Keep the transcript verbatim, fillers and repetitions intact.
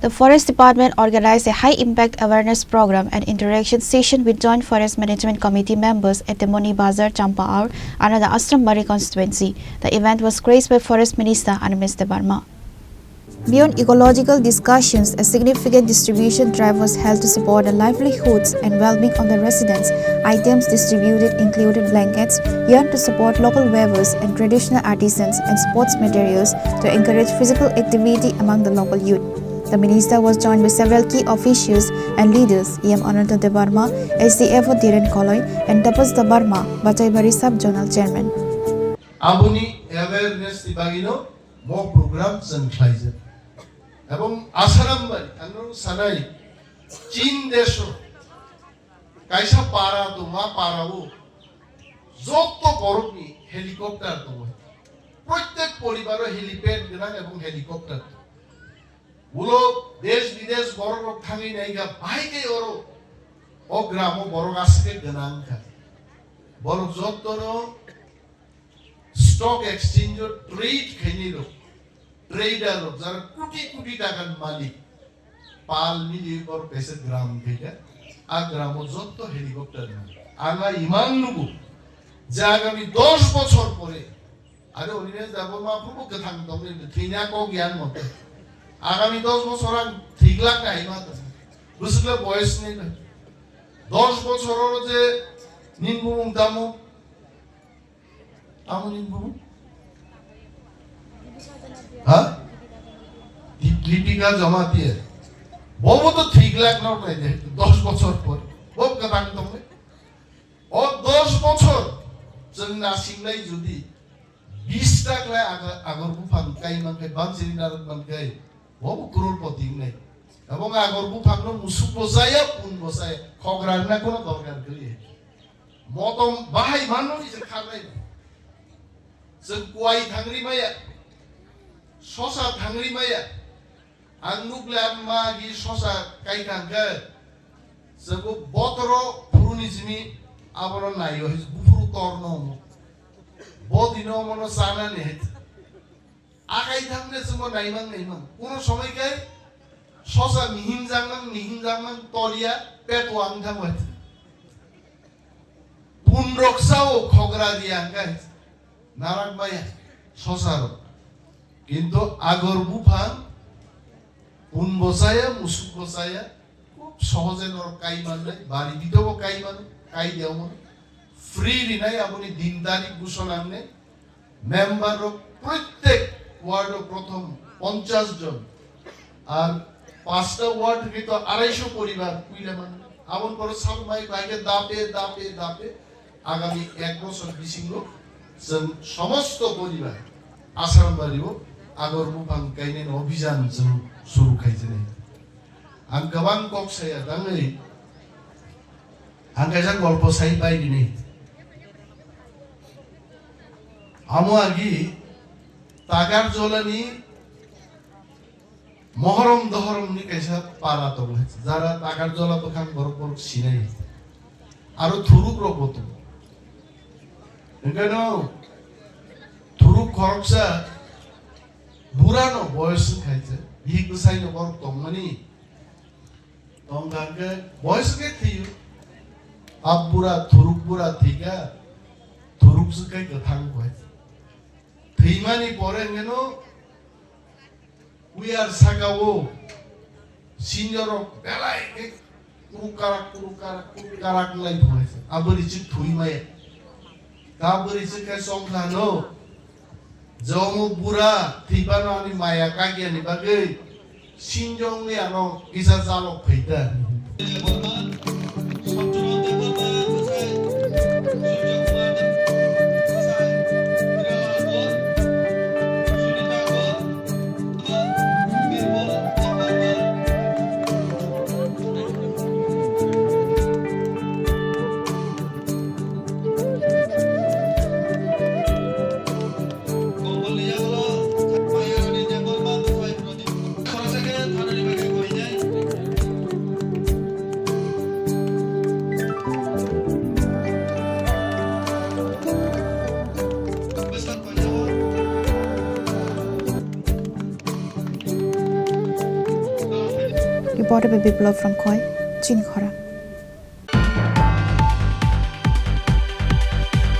The Forest Department organized a high-impact awareness program and interaction session with Joint Forest Management Committee members at the Moni Bazar, Champawar, under the Ashram Bari constituency. The event was graced by Forest Minister Animesh Debbarma. Beyond ecological discussions, a significant distribution drive was held to support the livelihoods and well-being of the residents. Items distributed included blankets, yarn to support local weavers and traditional artisans, and sports materials to encourage physical activity among the local youth. The minister was joined by several key officials and leaders, E M Ananta Debbarma, S D F O Dhiren Koloi, and Tapas Debbarma, Bataibari Sub-Zonal Chairman. Aboni awareness ni bagwino mo program chwng khlaijak. Ebong Asaram bai ang nung sanai, Chin desh o kaisa para tongo, a para o jotto borok ni helicopter tongo. Prottek poribar o helipad gwnang ebong helicopter tongo. Ulo desh bidesh borok rok thangwi naikha, bahai khe oro o gramo borok aswk khe gwnang kha. Borok jotto no stock exchange o trade khainai rok, trader rok, jara koti koti taka ni malik, pal mili borok kaisa gram khaikha, a gramo jotto helicopter ni. Ang a imang nugo je agami dos bochor pore, are Animesh Debbarma phuru kwthang tongwi thwina kok yang mo. Agami dos bochor ang thwiglak nai ma tong. Bwswkle boyes ni dos bochor oro je nini bumung tamo, Tamo nini bumung? Ha? Dip-, Dipika Jamatia. Bobo to thwiglak no nai de, dos bochor por. Bo kwbang tong le. O dos bochor chwng nasinglai jodi bis ta khlai aga-, agor buphang kai man khai, bamsiri narwk man khai, bobo crorepati wngnai. Abo agor buphang no musuk bo chaya, pun bo chaya, khok rang na kono dorkar kwrwi. Motom bahai manwi se kharnai. Chwng kuai thangri maya. Sosa thangri maya. Ang nukle ang magi sosa kai thangkhe. Chwngbo botoro phuruni simi abono naio, buphuru torno omo. Bodino omono chanani hai. Akai thangne chwngbo naimang naimang. Kuno somoi khe sosa mihim jangmang, mihim jangmang, toria, petwa wng thango hai. Pun rok sao khogra ria hwnkhe narak maya sosa rok. Kintu agor buphang pun bo chaya, musuk bo chaya, khub sohoje norok kai mannai, bari bito bo kai mano, kai deya mano. Free rinai aboni din tarik buso nangnai. Member rok prottek ward o prothom ponchash jon, ar pasta ward hwnkhe to araisho poribar puila mano. Aboni pore sabo mai bai khe dape, dape, dape agami ek bochor bisingo chwng somosto poribar Asarambari o agor buphang kainani obhijan chwng suru khaijani. Ang kwbang kok saya tangwi ang kaisa golpo sai pai bini. Amo agi Takarjolani Mohorom Dohorom ni kaisa para tongo, jara Takarjola bwkhang borok borok sinai. Aro thuruk rok bo tongo. Hwnkhe no thuruk khoroksa burano boyos wngkha, bihik bwsai no borok tongmani. Tongkha hwnkhe boyos khe thwiyo. Ab bura, thuruk bura thwikha, thuruk swk khe kwthang koi. Thwimani pore hwnkhe no kuyar saka o sinjorok belai khe kuruk karak, kuruk karak, kuruk karak wng lai thung hai se. Abwrwi chwk thwi maya. Ka bwrwi chwk khe chong kha no. Jomo bura thwi phano ani maya kagiyani bagwi sinjongni ano kisa chalok phaita. Reporter by Biplab Rongkhoi, chini khorang.